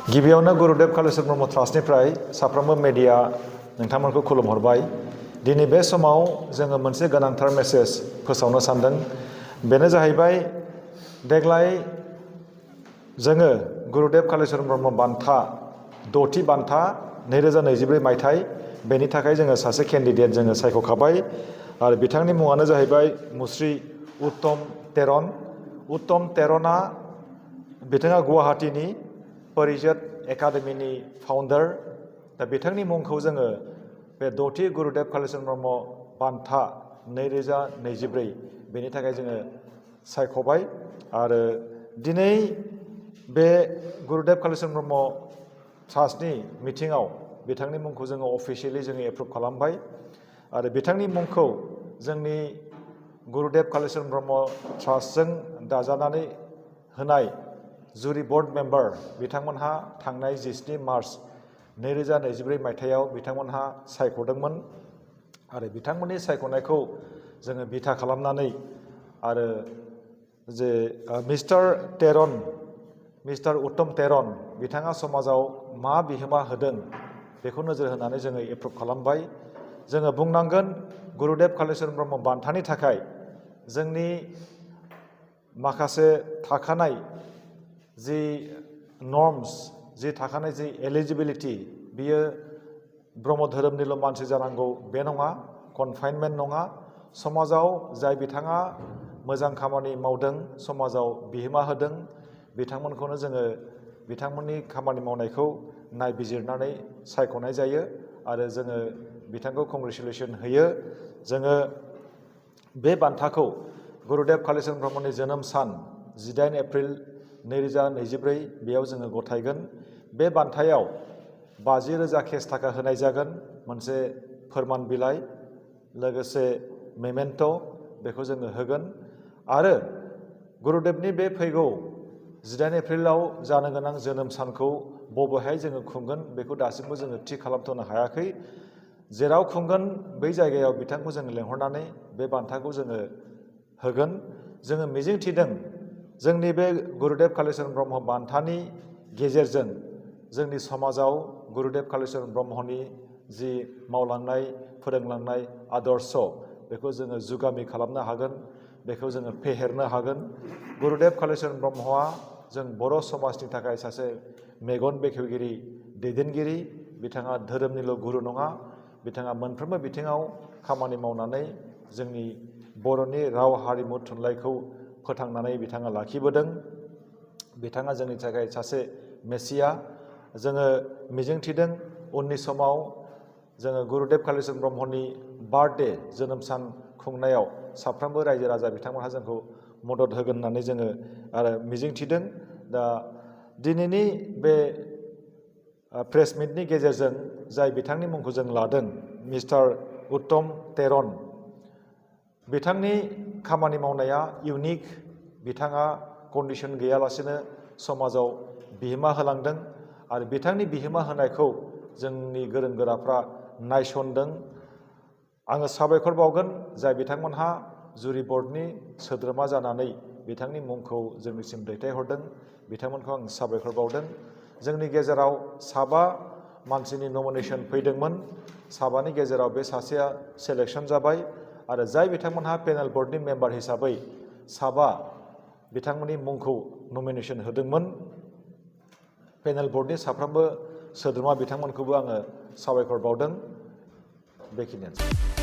गिबियावनो गुरुदेब कालिचरण ब्रह्म ट्रास्टनिफ्राय साफ्रोमबो मेडिया नोंथांमोनखौ खुलुमहरबाय। दिनै बे समाव जोङो मोनसे गोनांथार मेसेज फोसावनो सानदों। बेनो जाहैबाय देग्लाय जोङो गुरुदेब कालिचरण ब्रह्म बान्था 6थि बान्था 2024 मायथाइ बेनि थाखाय जोङो सासे केन्डिडेट जोङो सायख'खाबाय आरो बिथांनि मुङानो जाहैबाय मुस्रि उत्तम तेरन। उत्तम तेरना बिथाङा गुवाहाटीनि परिजत एकाडेमिनि फाउन्डार। दा बिथांनि मुंखौ जोङो बे 6थि गुरुदेब कालिचरण ब्रह्म बान्था 2024 बेनि थाखाय जोङो सायख'बाय आरो दिनै बे गुरुदेब कालिचरण ब्रह्म ट्रास्टनि मिटिङाव बिथांनि मुंखौ जोङो अफिसियेलि जोङो एप्रुभ खालामबाय आरो बिथांनि मुंखौ जोंनि गुरुदेब कालिचरण ब्रह्म ट्रास्टजों दाजानानै होनाय जुरि बर्ड मेम्बार बिथांमोनहा थांनाय 17 मार्च 2024 मायथाइयाव बिथांमोनहा सायख'दोंमोन आरो बिथांमोननि सायख'नायखौ जोङो बिथा खालामनानै आरो जे मिस्टार उत्तम तेरन बिथाङा समाजाव मा बिहोमा होदों बेखौ नोजोर होनानै जोङो एप्रुभ खालामबाय। जोङो बुंनांगोन गुरुदेब कालिचरण ब्रह्म बान्थानि थाखाय जोंनि माखासे थाखानाय जि नर्म्स जि थाखानाय जि एलिजिबिलिटि बियो ब्रह्म धोरोमनिल' मानसि जानांगौ बे नङा, कनफाइनमेन्ट नङा। समाजाव जाय बिथाङा मोजां खामानि मावदों, समाजाव बिहोमा होदों, बिथांमोनखौनो जोङो बिथांमोननि खामानि मावनायखौ नायबिजिरनानै सायख'नाय जायो आरो जोङो बिथांखौ कंग्रेचुलेसन होयो। जोङो बे बान्थाखौ गुरुदेब कालिचरण ब्रह्मनि जोनोम सान 18 एप्रिल 2024 बेयाव जोङो गथायगोन। बे बान्थायाव 50,000 केस थाखा होनाय जागोन, मोनसे फोरमान बिलाइ लोगोसे मेमेन्ट' बेखौ जोङो होगोन आरो गुरुदेबनि बे फैगौ 18 एप्रिलाव जानो गोनां जोनोम सानखौ बबेहाय जोङो खुंगोन बेखौ दासिमबो जोङो थि खालामथ'नो हायाखै। जेराव खुंगोन बै जायगायाव बिथांखौ जोङो लेंहरनानै बे बान्थाखौ जोङो होगोन। जोङो मिजिंथिदों जोंनि बे गुरुदेब कालिचरण ब्रह्म बान्थानि गेजेरजों जोंनि समाजाव गुरुदेब कालिचरण ब्रह्मनि जि मावलांनाय फोरोंलांनाय आदर्श बेखौ जोङो जुगामि खालामनो हागोन, बेखौ जोङो फेहेरनो हागोन। गुरुदेब कालिचरण ब्रह्मआ जों बर' समाजनि थाखाय सासे मेगन बेखेवगिरि दैदेनगिरि। बिथाङा धोरोमनिल' गुरु नङा, बिथाङा मोनफ्रोमबो बिथिङाव खामानि मावनानै जोंनि बर'नि राव हारिमु थुनलाइखौ फोथांनानै बिथाङा लाखिबोदों। बिथाङा जोंनि थाखाय सासे मेसिया। जोङो मिजिंथिदों उननि समाव जोङो गुरुदेब कालिचरण ब्रह्मनि बार्थडे जोनोम सान खुंनायाव साफ्रोमबो रायजो राजा बिथांमोनहा जोंखौ मदद होगोन होननानै जोङो आरो मिजिंथिदों। दा दिनैनि बे प्रेस मिटनि गेजेरजों जाय बिथांनि मुंखौ जों लादों मिस्टार उत्तम तेरन, बिथांनि खामानि मावनाया इउनिक। बिथाङा कन्डिसन गैयालासेनो समाजाव बिहोमा होलांदों आरो बिथांनि बिहोमा होनायखौ जोंनि गोरों गोराफ्रा नायसनदों। आङो साबायखर बावगोन जाय बिथांमोनहा जुरि बर्डनि सोद्रोमा जानानै बिथांनि मुंखौ जोंनिसिम दैथायहरदों, बिथांमोनखौ आं साबायखर बावदों। जोंनि गेजेराव 7 मानसिनि नमिनेसन फैदोंमोन, 7नि गेजेराव बे सासेया सेलेक्सन जाबाय आरो जाय बिथांमोनहा पेनेल बर्डनि मेम्बार हिसाबै 7 बिथांमोननि मुंखौ नमिनेसन होदोंमोन, पेनेल बर्डनि साफ्रोमबो सोद्रोमा बिथांमोनखौबो आङो साबायखर बावदों। बेखिनियानोसै।